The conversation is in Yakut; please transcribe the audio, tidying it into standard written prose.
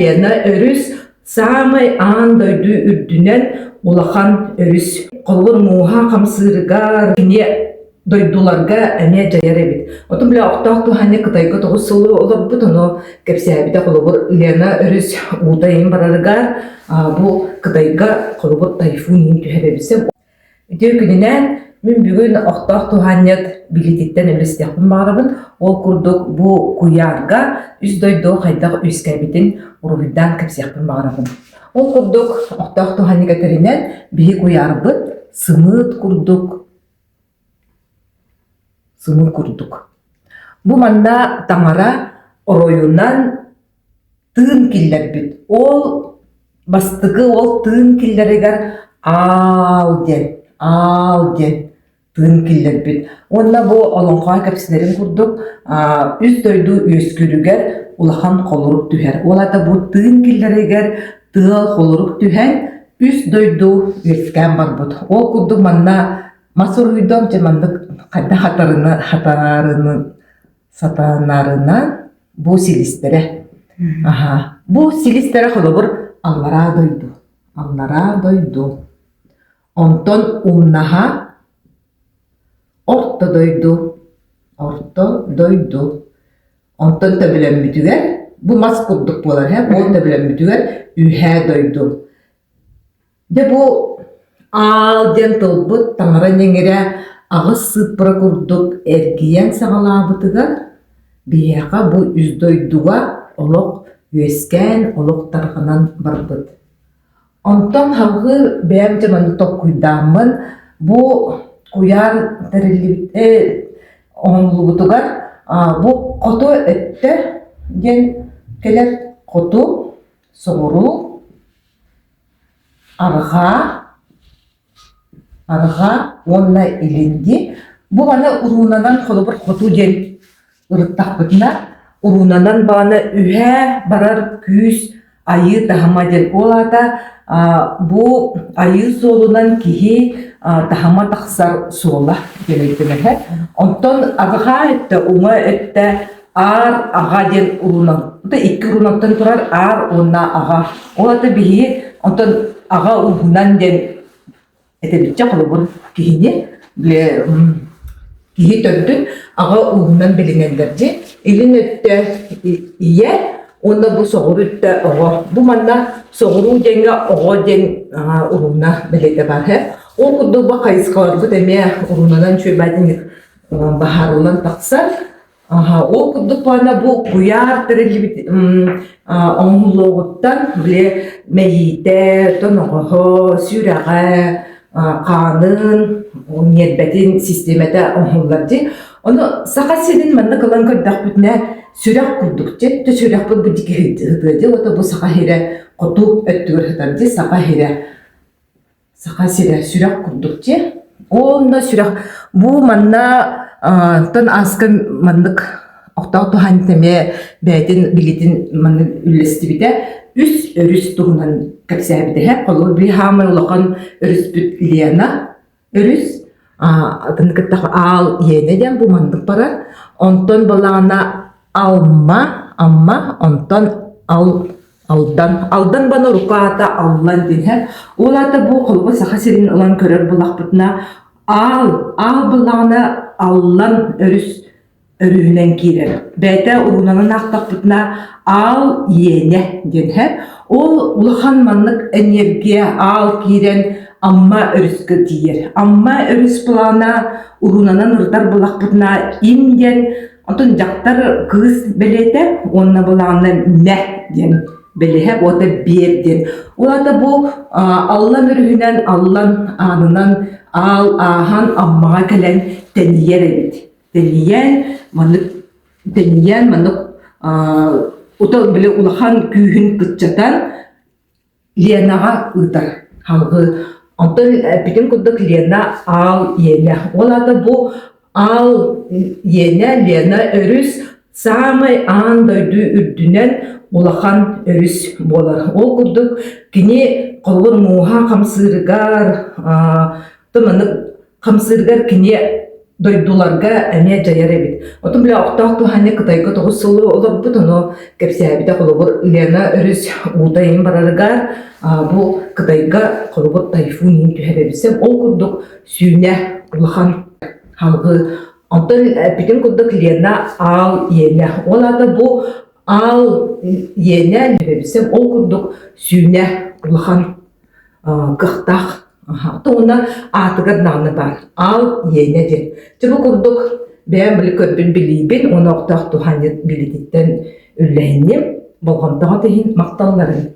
Лена өрүс саамай аан дойду үрдүнэн улахан өрүс. Холобур, мууһа хамсыырыгар кини дойдуларга эмиэ дьайар эбит. Отун бile охтоох туһанньа Кытайга 9 сылы олорбут, ону кэпсээбитэ холобур Лена өрүс уута иһин барарыгар бу Кытайга холобур тайфун иһин түһэр эбит. Үтүө күнүнэн, мин бүгүн охтоох туһаанньыт билиититтэн үллэстиэхпин баҕарабын. Ол курдук бу куйаарга үс дойду хайдах үөскээбитин уруһуйдаан кэпсиэхпин баҕарабын. Ол курдук охтоох туһаанньык этэринэн биһи куйаарбыт сымыыт курдук сымыыт курдук. Бу манна таҥара оройунан тыын киллэрбит. Ол бастакы ол тыын киллэригэр аал диэн, аал диэн тыын киллэрбит. Уонна бу олоҥхоҕо кэпсэнэрин курдук үс дойду үөскүүрүгэр улахан холорук түһэр. Ол аата бу тыын киллэригэр тыал холорук түһэн үс дойду үөскээн барбыт. Ол курдук манна мас уруһуйдуом дьэ маннык хайдах хатарына хатарыны сатанарынан бу силистэрэ. Аха. Бу силистэрэ холобур аллараа дойду. Аллараа дойду. Онтон умнаһа орто дойду. Орто дойду. Онтон төбөлөммүтүгэр бу мас курдук буолар һэ, ол төбөлөммүтүгэр үһээ дойду. Дьэ бу аал диэн тылбыт таҥара ньэҥирэ аҕыс сыыппара курдук эргийэн саҕалаабытыгар биһиэхэ бу үс дойдуга олох үөскээн, олох тарҕанан барбыт. Онтон салгыы бэйэм дьэ маннык толкуйдааммын бу куйаар тэриллибит оҥоһуллубутугар бу хоту өттө диэн кэлэр хоту, соҕуруу Арҕаа, арҕаа уонна илинги. Бу маны уруунанан холобур хоту диэн ырыттахпытына, уруунанан баҕана үһээ барар күүс айыы таһыма диэн. Ол аата бу айыы суолунан киһи таһыма тахсар суола диэн өйдөнөһө. Онтон арҕаа өттө, уҥа өттө Аар аҕа диэн уруунан икки уруунаттан турар аар уонна аҕа. Ол аата биһиги онтон аҕа ууһунан диэн этэбитчэ холобур киһини бile киһи төрдүн аҕа ууһунан билинэллэр дьи. Илин өттө ийэ уонна бу соҕуруу өттө оҕо. Бу манна соҕуруу диэҥҥэ оҕо диэн уруна бэлиэтэ баар. Ол курдук бу хайысхаларбыт эмиэ уруунанан үчүгэй баһаарыллан тахсар. Аха, ол курдук плана бу куйаар тэриллибит оҥоһуллуоҕуттан били мэйиитэ, тоноҕоһо, сүрэҕэ, хаанын, ньиэрбэтин систиэмэтэ оҥоһуллар дии. Ону Саха сирин маннык ылан көрдөхпүтүнэ сүрэх курдук дии. Өттө сүрэхпит бу диэки сытыа дии, ото бу Саха сирэ хоту өттүгэр сытар дии, Саха сирэ. Саха сирэ сүрэх курдук дии. Уонна сүрэх бу манна тон ааска маннык охтоох туһаан эмиэ бэйэтин билитин маннык үллэстибитэ. Үс өрүс туһунан кэпсээбитэ. Холобур биир хаамай улахан өрүспүт Лена өрүс атын кытта аал иэнэ диэн бу маннык барар. Онтон балаҕана Алма, Амма, онтон Ал Алдан. Алдан бана урукку аата Аллан диэн. Ол аата бу холобур Саха сирин ылан көрөр булахпытына Аал, Аал буллаҕына Аллан өрүс өрүһүнэн киирэр. Бэйэтэ уруунанан аахтахпытына Аал иэнэ диэн һэ. Ол улахан маннык энергия аал киирэн Амма өрүскэ тиийэр. Амма өрүс плана уруунанан ырытар булахпытына им диэн Онтон дьахтар кыыс бэлиэтэ уонна былаанна мэ диэн бэлиэһэ уота биэр диэн. Ол аата бу Аллан өрүһүнэн Аллан аанынан аал ааһан Аммаҕа кэлэн тэнийэр эбит. Тэнийэн маннык тэнийэн маннык ута били улахан күүһүн кыччатан Ленаҕа ыытар салгыы. Онтон эппитим курдук Лена аал иэнэ. Ол аата бу аал иэнэ Лена өрүс саамай аан дойду үрдүнэн улахан өрүс буолар. Ол курдук кини холобур мууһа хамсыырыгар, маннык хамсыырыгар кини. дойдуларга эмиэ дьайар эбит. Отун бile охтоох туһанньа Кытайга 9 сылы олорбут, ону кэпсээбитэ холобур Лена өрүс уута иһин барарыгар бу Кытайга холобур тайфун иһин түһэр эбит. Ол курдук сүүнэ улахан халгы. Онтон эппитин курдук Лена аал иэнэ. Ол аата бу аал иэнэ ол курдук сүүнэ улахан кыахтаах уонна аатыгар даҕаны баар аал иэнэ диэн. Дьэ бу курдук бэйэм били көрбүн билиибин уонна охтоох туһаанньыт билиититтэн үллэһинним. Болҕомтоҕо иһин махталларын.